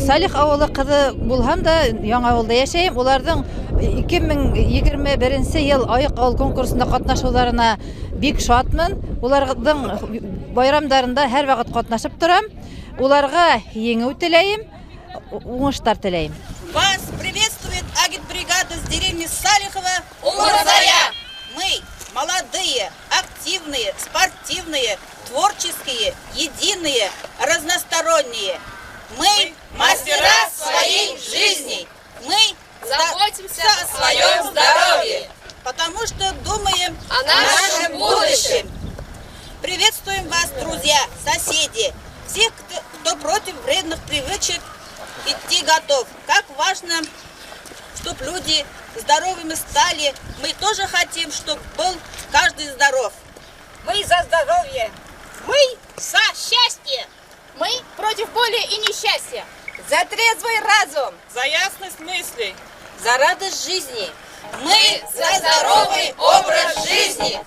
Салих ауылы ҡыҙы булһам да, яңы ауылда йәшәйем. Уларҙың 2021 йыл Айыҡ ауыл конкурсында ҡатнашыуҙарына бик шатмын. Уларҙың байрамдарында һәр ваҡыт ҡатнашып торам. Уларға еңеү теләйем, уңыштар теләйем. Вас приветствует агитбригада с деревни Салихова Умурзая. Мы молодые, активные, спортивные, творческие, единые, разносторонние. Мы мастера своей жизни. Мы заботимся о своем здоровье, потому что думаем о нашем будущем. Приветствуем вас, друзья, соседи, всех, кто против вредных привычек идти готов. Как важно, чтобы люди здоровыми стали. Мы тоже хотим, чтобы был каждый здоров. Мы за здоровье. Мы за счастье. Мы против боли и несчастья. За трезвый разум. За ясность мыслей. За радость жизни. Мы за здоровый образ жизни.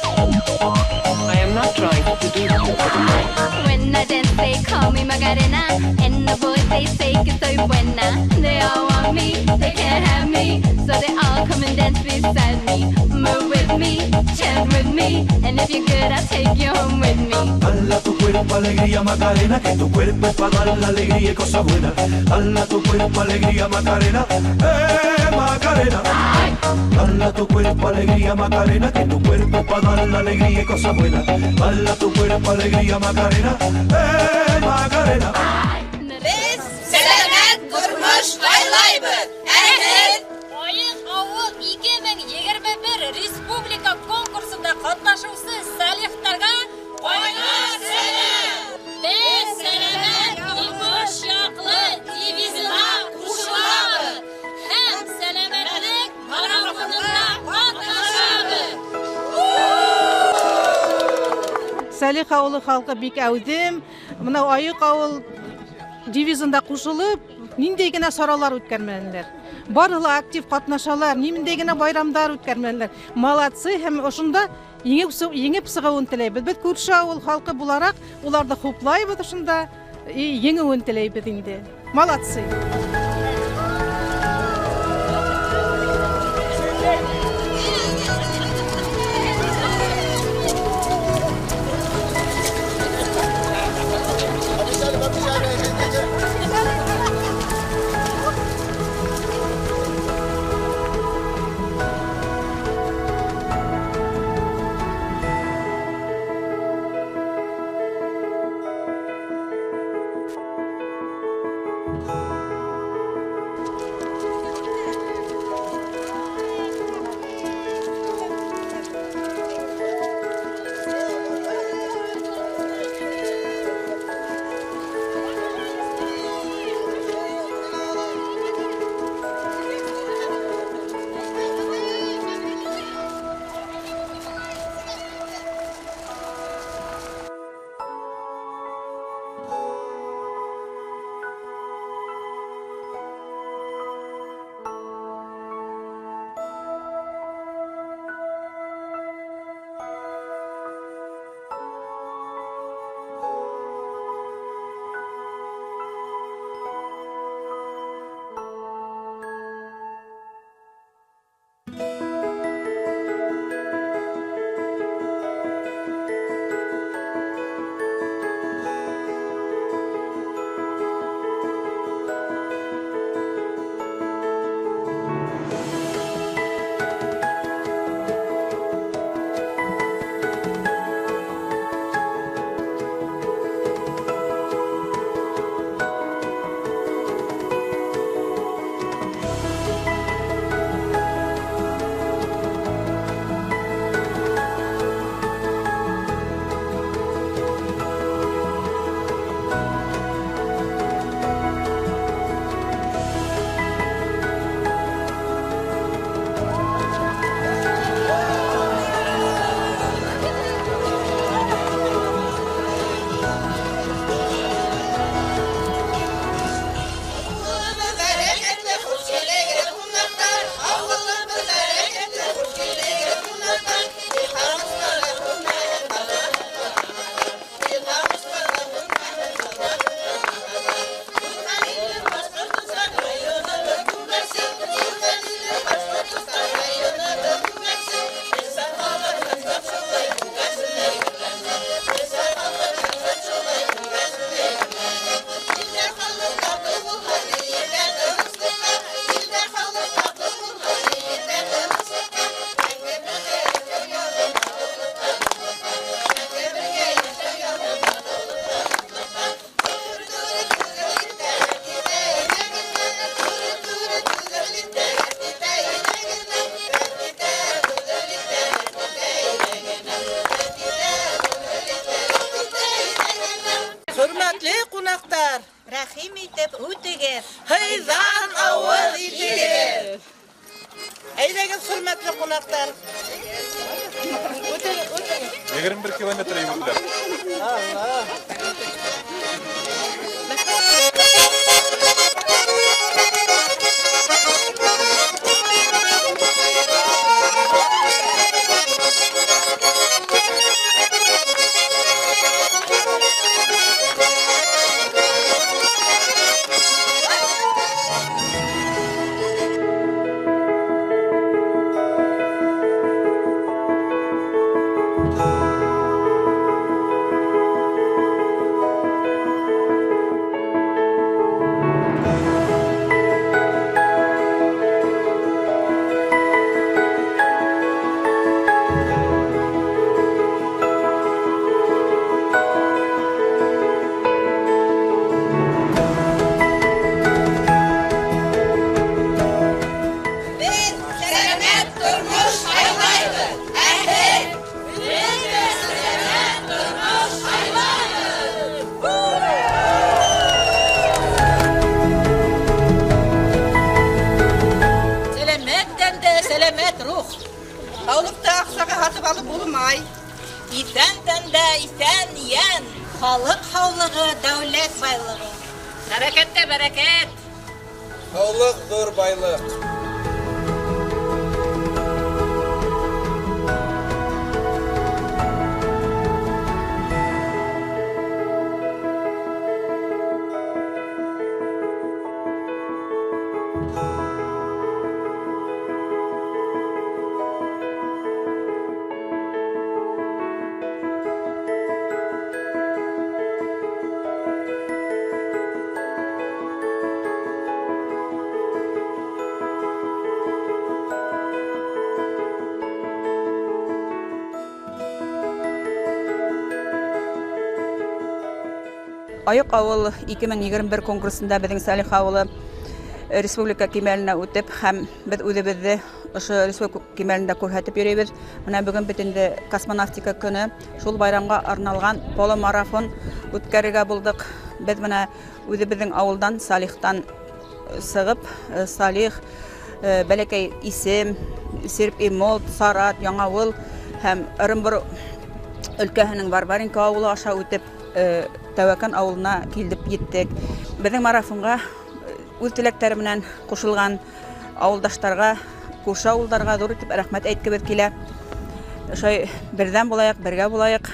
I am not trying to seduce you. When I dance, they call me Macarena, and the boys they say que soy buena. They all want me, they can't have me, so they all come and dance beside me. Move with me, chant with me, and if you're good, I'll take you home with me. Dala tu cuerpo alegría, Macarena, que tu cuerpo es para dar la alegría y cosas buenas. Dala tu cuerpo alegría, Macarena, Macarena. Dala tu cuerpo alegría, Macarena, que tu cuerpo es para dar la alegría y cosas buenas. Dala tu cuerpo alegría, Macarena, Macarena. Беҙ сәләмәт тормош һайлайбыҙ. Әһел! Айыҡ ауыл 2021 республика конкурсында ҡатнашыусы Салихтарға ҡайнар сәләм! Беҙ сәләмәт тормош яҡлы девизына ҡушылабыҙ һәм сәләмәтлек марафонында ҡатнашабыҙ. Салих ауылы халҡы бик әүҙем. Бынау Айыҡ ауыл девизында ҡушылып, ниндәй генә саралар үткәрмәнеләр. Бары ла актив ҡатнашалар, ниндәй генә байрамдар үткәрмәнеләр. Молодцы, һәм ошонда Еңеп сығыуын теләйбеҙ. Беҙ күрше ауыл халҡы булараҡ уларҙы хуплайбыҙ ошонда, еңеүен теләйбеҙ инде. Молодцы! Рәхим итеп үтегеҙ, һыйҙан ауыҙ итегеҙ. Әйҙәгеҙ, хөрмәтле ҡунаҡтар. Үтегеҙ, үтегеҙ. 21 километр йүгерҙеләр. Алла. Иҫән тәндә иҫән йән, халыҡ һаулығы дәүләт байлығы. Хәрәкәттә бәрәкәт. Һаулыҡ ҙур байлыҡ. Айыҡ ауыл 2021 конкурсында беҙҙең Салих ауылы республика кимәленә үтеп, һәм беҙ үҙебеҙҙе ошо республика кимәлендә күрһәтеп йөрөйбөҙ. Менә бөгөн бит инде космонавтика көнө, шул байрамға арналған полумарафон үткәрергә булдыҡ. Беҙ менә үҙебеҙҙең ауылдан, Салихтан сығып, Салих, Бәләкәй Исем, Серп и Молот, Сарат, Яңауыл һәм Ырымбур өлкәһенең Варваринка ауылы аша үтеп, Тәүәкән ауылына килеп еттек. Беҙҙең марафонға үҙ теләктәре менән ҡушылған ауылдаштарға, күрше ауылдарға ҙур итеп рәхмәт әйткебеҙ килә. Ошолай берҙәм булайыҡ, бергә булайыҡ.